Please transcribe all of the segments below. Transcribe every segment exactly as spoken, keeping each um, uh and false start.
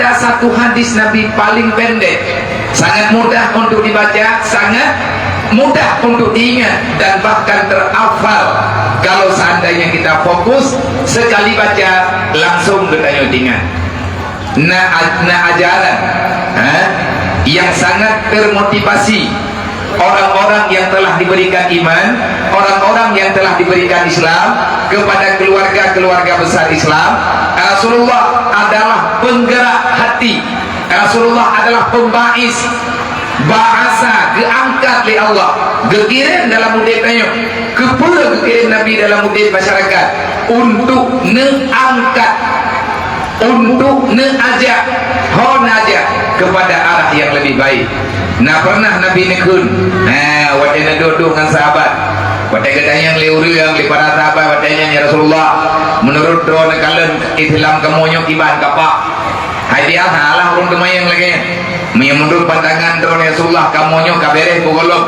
Ada satu hadis Nabi paling pendek, sangat mudah untuk dibaca, sangat mudah untuk diingat, dan bahkan terhafal. Kalau seandainya kita fokus, sekali baca, langsung geutanyoe ingat. Na, na ajaran, ha, yang sangat termotivasi orang-orang yang telah diberikan iman, orang-orang yang telah diberikan Islam, kepada keluarga-keluarga besar Islam. Rasulullah adalah penggerak hati. Rasulullah adalah pembais. Ba'asa, geuangkat lé Allah, geukirém dalam udép tanyoe. Keupeue geukirém Nabi dalam udép masyarakat? Untuk neuangkat, untuk neuajak, ho neuajak kepada arah yang lebih baik. Na pernah Nabi neukheun, ha, watée neuduek-duek ngon sahabat, watée geutanyong lé ureuëng, lé para sahabat, watée nyan, "Ya Rasulullah, meunurot droeneuh kalon Islam kamoe nyoe kiban, kapah?" Hai biasa lah ureuëng teumanyong lagée nyan. Meunyoe meunurot pandangan droeneuh, ya Rasulullah, kamoe nyoe ka béréh peue gohlom?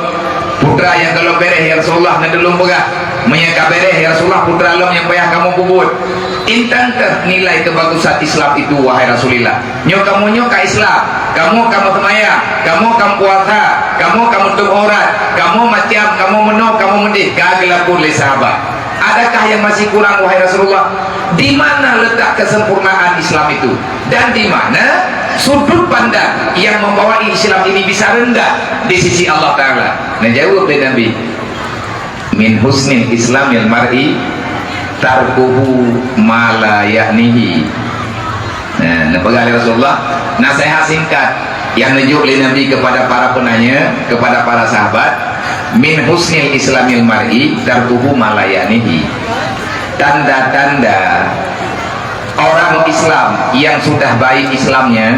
Putra nyang gohlom béréh, ya Rasulullah, neutulông peugah. Meunyoe ka béréh, ya Rasulullah, putra lom nyang payah kamoe peubuet. Intan teuh nilai kebagusan Islam itu, wahai Rasulillah. Nyoe kamoe nyoe ka Islam, kamoe ka meuseumayang, kamoe ka meupuasa, kamoe ka meutôb aurat, kamoe macam, kamoe meunoe, kamoe meudeh, ka geulapor lé sahabat. Adakah yang masih kurang, wahai Rasulullah? Di mana letak kesempurnaan Islam itu? Dan di mana sudut pandang yang membawa Islam ini bisa rendah di sisi Allah Ta'ala? Neujaweueb lé Nabi, "Min husnil Islamil mar'i tarkuhu ma la ya'nihi." Nah, neupeugah lé Rasulullah, nasihat singkat yang neujok lé Nabi kepada para penanya, kepada para sahabat, "Min husnil Islamil mar'i tarkuhu ma la ya'nihi." Tanda-tanda orang Islam yang sudah baik Islamnya,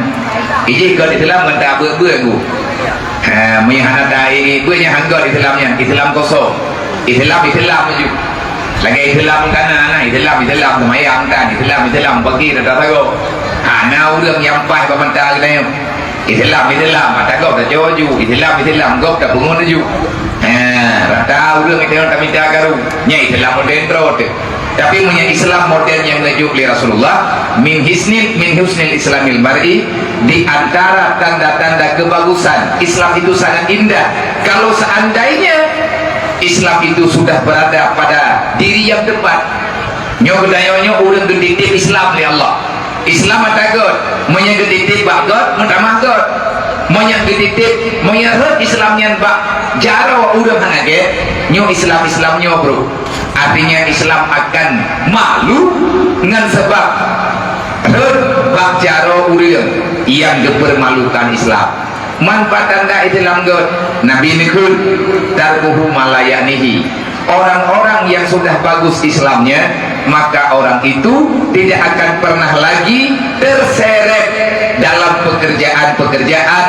ijih kon Islam ngon tabeuet-beuet, Bu. Ha, meunyo hana ta-, beuet nyan han göt Islam nyan, Islam kosong. Islam, Islam ju. Lagée Islam kana, na Islam, Islam seumayang tan, Islam, Islam pagi dan tasagoe. Hana ureuëng nyang paih bak mata geutanyoe. Islam, Islam, mata gob tacok ju. Islam, Islam, gob tapeungon ju. Ha, rata ureuëng geutanyoe tamita karu. Nyan Islam modern droe teuh. Tapi meunyoe Islam modern nyang neujok lé Rasulullah, min hisnil, min husnil Islamil mar'i, di antara tanda-tanda kebagusan Islam itu sangat indah. Kalau seandainya Islam itu sudah berada pada diri yang tepat. Nyoe geutanyoe nyoe ureuëng geutitip Islam lé Allah. Islam ata göt, meunyoe geutitip bak göt, meutamah göt. Meunyoe geutitip, meunyoe rhot Islam nyan bak jaroe ureuëng hana gét, nyoe Islam-Islam nyoe, Bro. Artinya Islam akan malu ngon sabab rhot bak jaroe ureuëng nyang geupeurmalukan Islam. Man pat tanda Islam göt, Nabi neukheun, "Tarkuhu ma la ya'nihi." Orang-orang yang sudah bagus Islamnya, maka orang itu tidak akan pernah lagi terseret dalam pekerjaan-pekerjaan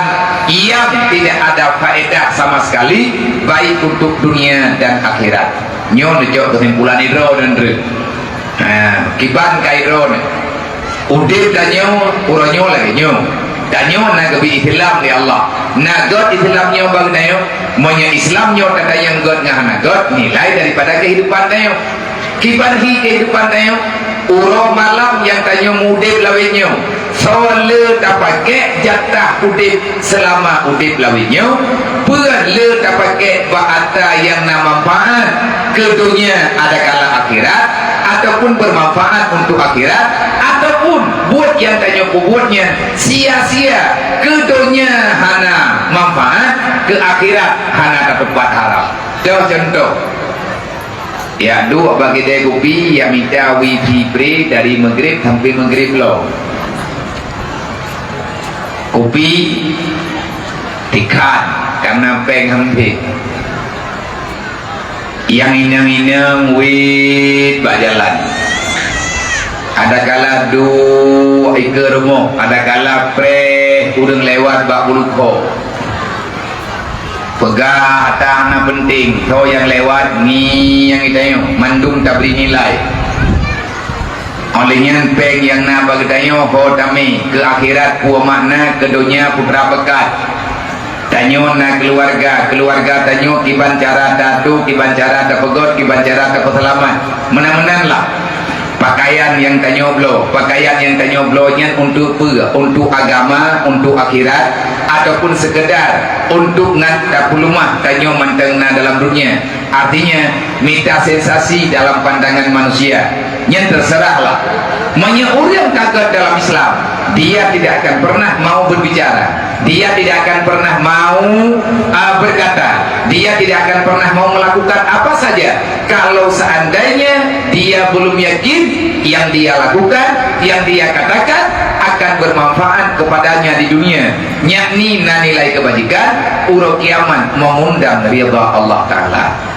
yang tidak ada faedah sama sekali, baik untuk dunia dan akhirat. Nyoe neujok keusimpulan idroe dan re. Ha, kiban ka idroe. Udeb tanyoe, uroe nyoe lagée nyoe. Tanyoe na geubri Islam lé Allah. Na göt Islam nyoe bak tanyoe. Meunyoe Islam nyoe tatanyong göt ngon hana göt, nilai daripada kehidupan tanyoe. Kiban hi kehidupan tanyoe, uroe malam nyang tanyoe mudeb lawét nyoe. Soe le tapakék jatah udeb seulama udeb lawét nyoe, peue le tapakék bak atra nyang na manfaat keu donya adakala akhirat, ataupun beumanfaat untuk akhirat, ataupun buet nyang tanyoe peubuet nyan sia-sia, keu donya hana manfaat, keu akhirat hana tateupat harap. Toh contoh, ya, duek bak keude kupi, ya mita wifi free dari Maghrib sampai Maghrib lo. Kupi tikan karena péng hampir. Nyang inong-inong wét bak jalan. Adakala duek ikeue rumoh, adakala preh ureuëng lewat bak buluko. Peugah ata hana penting, soe nyang lewat ngieng geutanyoe, mandum tabri nilai. Óh lheueh nyan péng nyang na bak geutanyoe ho tamé, keu akhirat peue makna, keu donya putra peukat. Tanyoe na keuluwarga, keuluwarga tanyoe kiban cara taatu, kiban cara tapeugot, kiban cara tapeuseulamat. Meunan-meunan lah. Pakaian nyang tanyoe bloe, pakaian nyang tanyoe bloe nyan untuk peue? Untuk agama, untuk akhirat, ataupun sekedar untuk ngat tapeuleumah tanyoe mantong na dalam dunia? Artinya, mita sensasi dalam pandangan manusia. Nyan terserahlah. Meunyoe ureuëng ka gét dalam Islam, dia tidak akan pernah mau berbicara. Dia tidak akan pernah mau, ah, berkata. Dia tidak akan pernah mau melakukan apa saja kalau seandainya dia belum yakin yang dia lakukan, yang dia katakan akan bermanfaat kepadanya di dunia, yakni na nilai kebajikan, uroe kiamat mengundang ridha Allah Ta'ala.